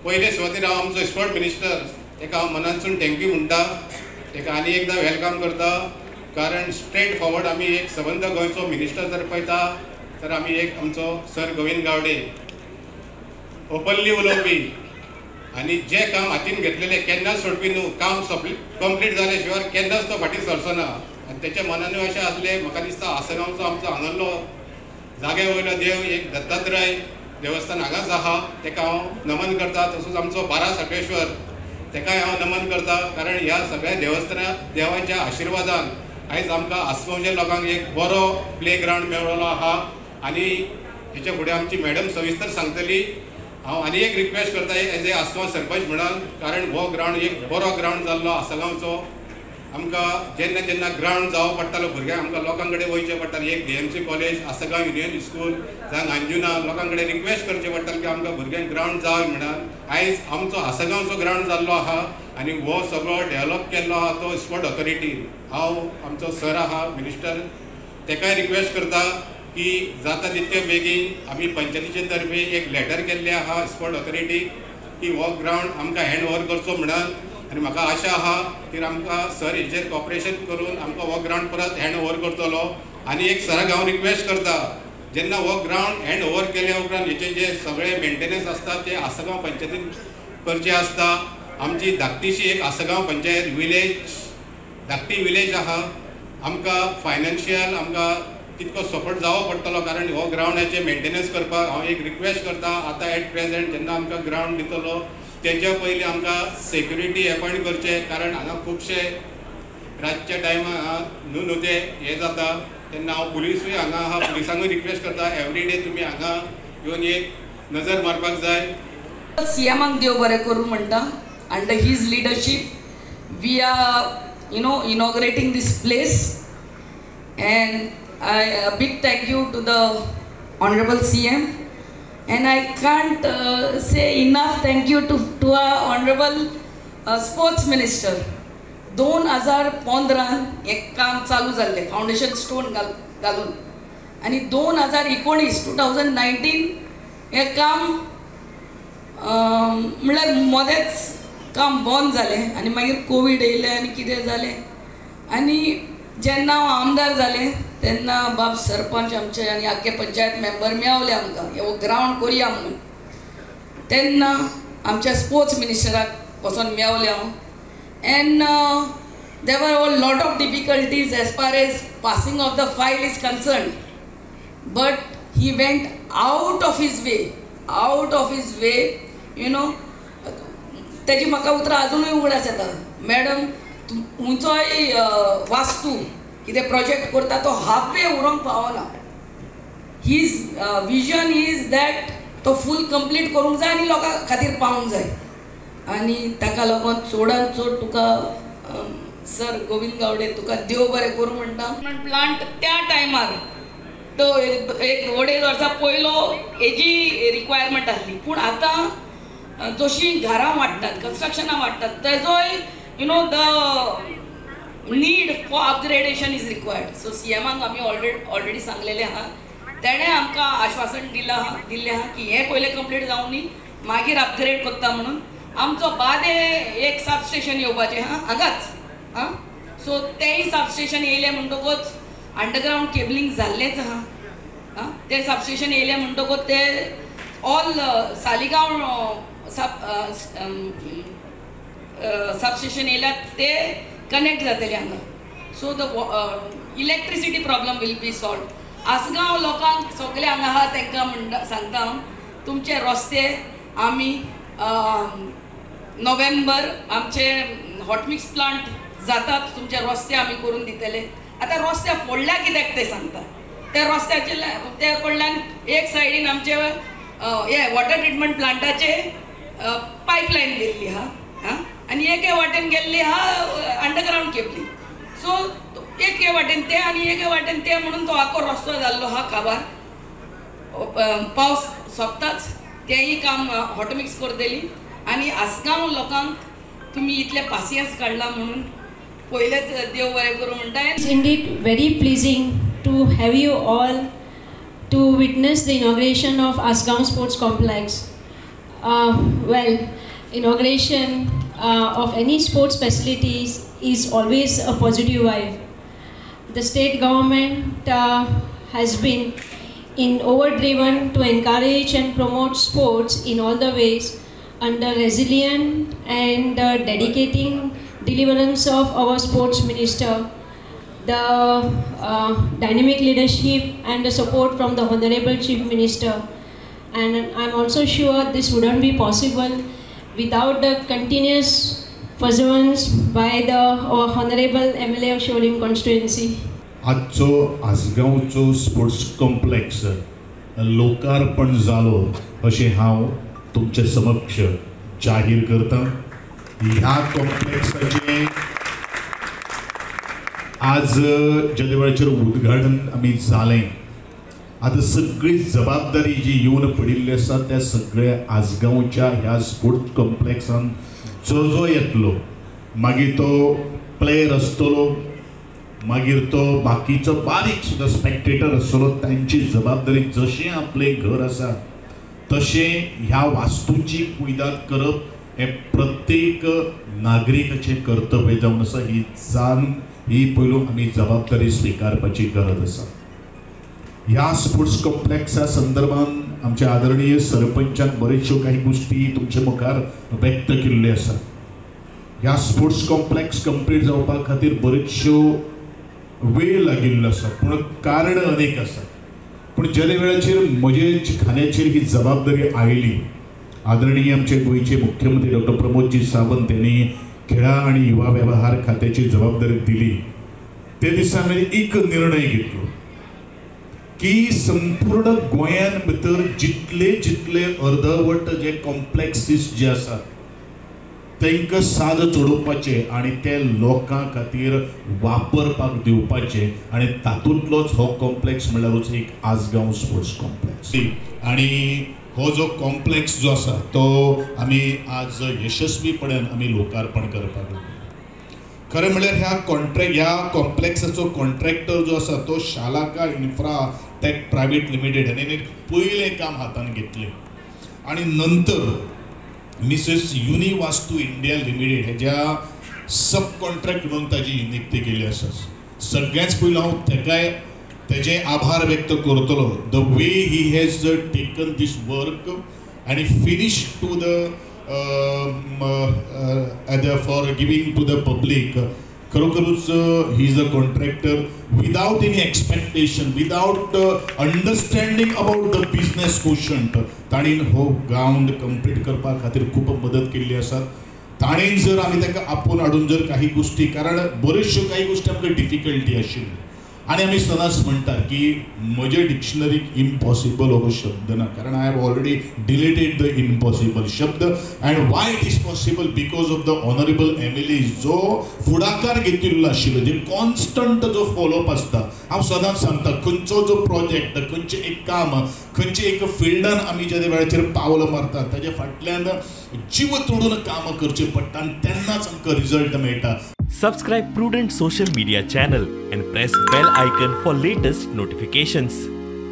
पयले सुवातेर हांव आमचो स्पोर्ट मिनिस्टर ताका हांव मनांतसून thank you म्हणटा, ताका आनी एकदां welcome करता. कारण स्ट्रेट फॉरवर्ड आमी एक सबंद गोंयचो मिनिस्टर जर पळयता तर आमी एक आमचो सर गोविंद गावडे ओपनली उलोवपी आनी जे काम हातीन घेतलेलें केन्नाच सोडपी न्हू. काम कंप्लीट जाले शिवाय केन्नाच तो फाटीं सरचो ना आनी तेच्या मनानूय अशें आसलें. म्हाका दिसता आसगांवचो आमचो हांगासरलो जाग्या वयलो देव एक दत्तात्रय देवस्थान हांगाच आहा, ताका हांव नमन करता. तसोच आमचो बारा सापेश्वर ताकाय हांव नमन करता, कारण ह्या सगळ्या देवस्थाना देवाच्या आशिर्वादान आयज आमकां आसगांवच्या लोकांक एक बरो प्ले ग्रावंड मेळ्ळो आहा. आनी हेच्या फुडें आमची मॅडम सविस्तर सांगतली. हांव आनी एक रिक्वेस्ट करता एज ए आसगांव सरपंच म्हणून, कारण हो ग्रावंड एक बरो ग्रावंड जाल्लो आसगांवचो. आमकां जेन्ना जेन्ना ग्रावंड जावं पडटालो भुरग्यांक आमकां लोकां कडेन वयचें पडटालें. एक DMC college, Assagao union school, जावं अंजुना लोकां कडेन रिक्वेस्ट करचें पडटालें की आमकां भुरग्यांक ग्रावंड जाय म्हणून. आयज आमचो आसगांवचो ग्रावंड जाल्लो आहा आनी हो सगळो डेवलप केल्लो आहा तो स्पोर्ट ऑथॉरिटी. हांव आमचो सर आहा मिनिस्टर ताकाय रिक्वेस्ट करता की जाता तितके बेगीन आमी पंचायतीचे तर्फे एक लेटर केल्लें आहा स्पोर्ट ऑथॉरिटीक की हो ग्रावंड आमकां हँड ओवर करचो म्हणून. आनी म्हाका आशा आहा की आमकां सर हेचेर कॉपरेशन करून आमकां हो ग्रावंड परत हँड ओवर करतलो. आनी एक सराक हांव रिक्वेस्ट करता, जेन्ना हो ग्रावंड हँड ओवर केल्या उपरांत हेचे जे सगळे मेंटेनन्स आसता ते आसगांव पंचायतीन करचे आसता. आमची धाकटीशी एक आसगांव पंचायत विलेज, धाकटी विलेज आहा. आमकां फायनान्शियल आमकां तितको सपोर्ट जावो पडटलो, कारण हो ग्रावंडाचे मेंटेनन्स करपाक हांव एक रिक्वेस्ट करता. आतां एट प्रेजेंट जेन्ना आमकां ग्रावंड दितलो तेच्या पयलीं आमकां सेक्युरिटी अपॉयंट करचे, कारण हांगा खुबशे रातच्या टायमार हांगा न्हू न्हू ते हें जाता. तेन्ना हांव पुलिसूय हांगा आहा, पुलिसांकूय रिक्वेस्ट करता एवरी डे तुमी हांगा येवन एक नजर मारपाक जाय. सीएमाक देव बरें करूं म्हणटा. Under his leadership we are inaugurating this place, and a big thank you to the Honorable CM, and I can't say enough thank you to our Honorable Sports Minister. 2015 एक काम चालू जाल्लें, फावंडेशन स्टोन घालून, आनी 2019 हें काम म्हणल्यार मदेंच काम बंद जालें आनी मागीर कोवीड येयलें आनी कितें जालें. आनी जेन्ना हांव आमदार जालें तेन्ना बाब सरपंच आमचे आनी आख्खे पंचायत मेंबर मेवले आमकां हो ग्रावंड करुया म्हणून. तेन्ना आमच्या स्पोर्ट्स मिनिस्टराक वचोन मेवलें हांव, and there were a lot of difficulties as far as passing of the file is concern, but he went out of his way, you know. तेजी म्हाका उतरां आजुनूय उगडास येता. मॅडम, खंयचोय वास्तू कितें प्रोजेक्ट करता तो हाफ वे उरोंक पावना. His vision is that तो फूल कंप्लीट करूंक जाय आनी लोकां खातीर पावूंक जाय. आनी ताका लागून चडान चड तुका सर गोविंद गावडे तुका देव बरें करूं म्हणटा. प्लांट त्या टायमार तो एक अडेज वर्सां पयलो हेजी रिक्वायरमेंट आसली, पूण आतां जशीं घरां वाडटात, कन्स्ट्रक्शनां वाडटात, तेजोय the need for upgradation is required. So सीएमाक आमी ऑलरेडी सांगलेलें आहा, तेणें आमकां आश्वासन दिलां दिल्लें आहा की हें पयलें कंप्लीट जावं न्ही मागीर अपग्रेड करता म्हणून. आमचो बादे एक सब स्टेशन येवपाचें आहा हांगाच, आं, सो तेंय सब स्टेशन येयलें म्हणटकूच अंडरग्रावंड केबलिंग जाल्लेंच आहा. आं, तें सब स्टेशन येयलें म्हणटकूच ते ऑल सालिगांव सब स्टेशन येयल्यार ते कनेक्ट जातले हांगा. So the electricity problem will be solve. Assagao लोकांक सगळे हांगा आहा तांकां म्हणटा सांगता हांव, तुमचे रस्ते आमी नोव्हेंबर आमचे हॉटमिक्स प्लांट जातात, तुमचे रस्ते आमी करून दितले. आतां रस्ते फोडल्या कित्याक ते सांगता, त्या रस्त्याचे त्या कडल्यान एक सायडीन आमचे हे वॉटर ट्रिटमेंट प्लांटाचे पायपलायन गेल्ली आहा, आं, आनी एके वाटेन गेल्ली आहा अंडरग्रावंड केबलिंग. सो एके वाटेन ते आनी एके वाटेन ते म्हणून तो आखो रस्तो जाल्लो आहा काबार. पावस सोंपताच तेंय काम हॉटमिक्स करतली. आनी आसगांव लोकांक तुमी इतले पासियेंस काडला म्हणून पयलेच देव बरें करूं म्हणटा. It's indeed very pleasing to have you all to witness the inauguration of Assagao Sports Complex. Well, inauguration of any sports facilities is always a positive vibe. The state government has been in overdriven to encourage and promote sports in all the ways under resilient and dedicating deliverance of our sports minister, the dynamic leadership and the support from the Honorable Chief Minister. And I'm also sure this wouldn't be possible without the continuous perseverance by the our Honorable MLA of Siolim constituency. आजचो आसगांवचो sports complex लोकार्पण जालो अशें हांव तुमचे समक्ष जाहीर करता. ह्या कॉम्प्लेक्साचें आज ज्या वेळाचेर उद्घाटन आमी जालें, आतां सगळी जबाबदारी जी येवन पडिल्ली आसा त्या सगळ्या आसगांवच्या ह्या स्पोर्ट्स कॉम्प्लेक्सान जो जो येतलो, मागीर तो प्लेयर आसतलो, मागीर तो बाकीचो बारीक सुद्दां स्पेक्टेटर आसतलो, तांची जबाबदारी जशें आपलें घर आसा तशें ह्या वास्तूची कुयदाद करप हें प्रत्येक नागरिकाचें कर्तव्य जावन आसा. ही जाण ही पयलू आमी जबाबदारी स्विकारपाची गरज आसा. ह्या स्पोर्ट्स कॉम्प्लेक्सा संदर्भान आमच्या आदरणीय सरपंचान बऱ्योचश्यो काही गोष्टी तुमच्या मुखार व्यक्त केल्ल्यो आसा. ह्या स्पोर्ट्स कॉम्प्लेक्स कंप्लीट जावपा खातीर बऱ्योचश्यो वेळ लागिल्लो आसा, पूण कारण अनेक आसा. पूण ज्या वेळाचेर म्हजे खांद्याचेर ही जबाबदारी आयली, आदरणीय आमचे गोंयचे मुख्यमंत्री डॉक्टर प्रमोदजी सावंत यांनी खेळा आनी युवा व्यवहार खात्याची जबाबदारी दिली, ते दिसा हांवें एक निर्णय घेतलो की संपूर्ण गोंयान भितर जितले जितले अर्धवट जे कॉम्प्लेक्सीस जे आसात तांकां साद चडोवपाचे आनी ते लोकां खातीर वापरपाक दिवपाचे, आनी तातूंतलोच हो कॉम्प्लेक्स म्हणल्यारूच एक आसगांव स्पोर्ट्स कॉम्प्लेक्स. आनी हो जो कॉम्प्लेक्स जो आसा तो आमी आज यशस्वीपणान आमी लोकार्पण करपाक लागले. खरें म्हणल्यार ह्या कॉम्प्लेक्साचो कॉन्ट्रॅक्टर जो आसा तो Shalaka infra tech private limited हाणें पयलें काम हातान घेतलें आनी नंतर मिसेस युनी वास्तू इंडिया लिमिटेड हेज्या सब कॉन्ट्रॅक्ट म्हणून ताजी नियुक्ती केली आसा. सगळ्यांच पयलू हांव तेकाय तेजे आभार व्यक्त करतलो. The way he has taken this work आनी finish to the for giving to the public. खरोखरूच he is a contractor without any expectation, without understanding about the business quotient ताणें हो ग्रावंड कंप्लीट करपा खातीर खूब मदत केल्ली आसा. ताणें जर आमी ताका आपोवन हाडून जर काही गोश्टी, कारण बऱ्योचश्यो काही गोश्टी आमकां डिफिकल्टी आशिल्ली आनी आमी सदांच म्हणटात की म्हजे डिक्शनरीक इम्पॉसिबल हो शब्द ना, कारण I have already deleted the impossible शब्द. And why it is possible because of the honourable M L A जो फुडाकार घेतिल्लो आशिल्लो, जे कॉन्स्टंट जो फॉलोअप आसता. हांव सदांच सांगता खंयचो जो प्रोजेक्ट, खंयचें एक काम, खंयचें एक फिल्डान आमी ज्या वेळाचेर पावल मारता ताज्या फाटल्यान जीव तोडून काम करचें पडटा आनी तेन्नाच आमकां रिजल्ट मेळटा. Subscribe Prudent Social Media channel and press bell icon for latest notifications.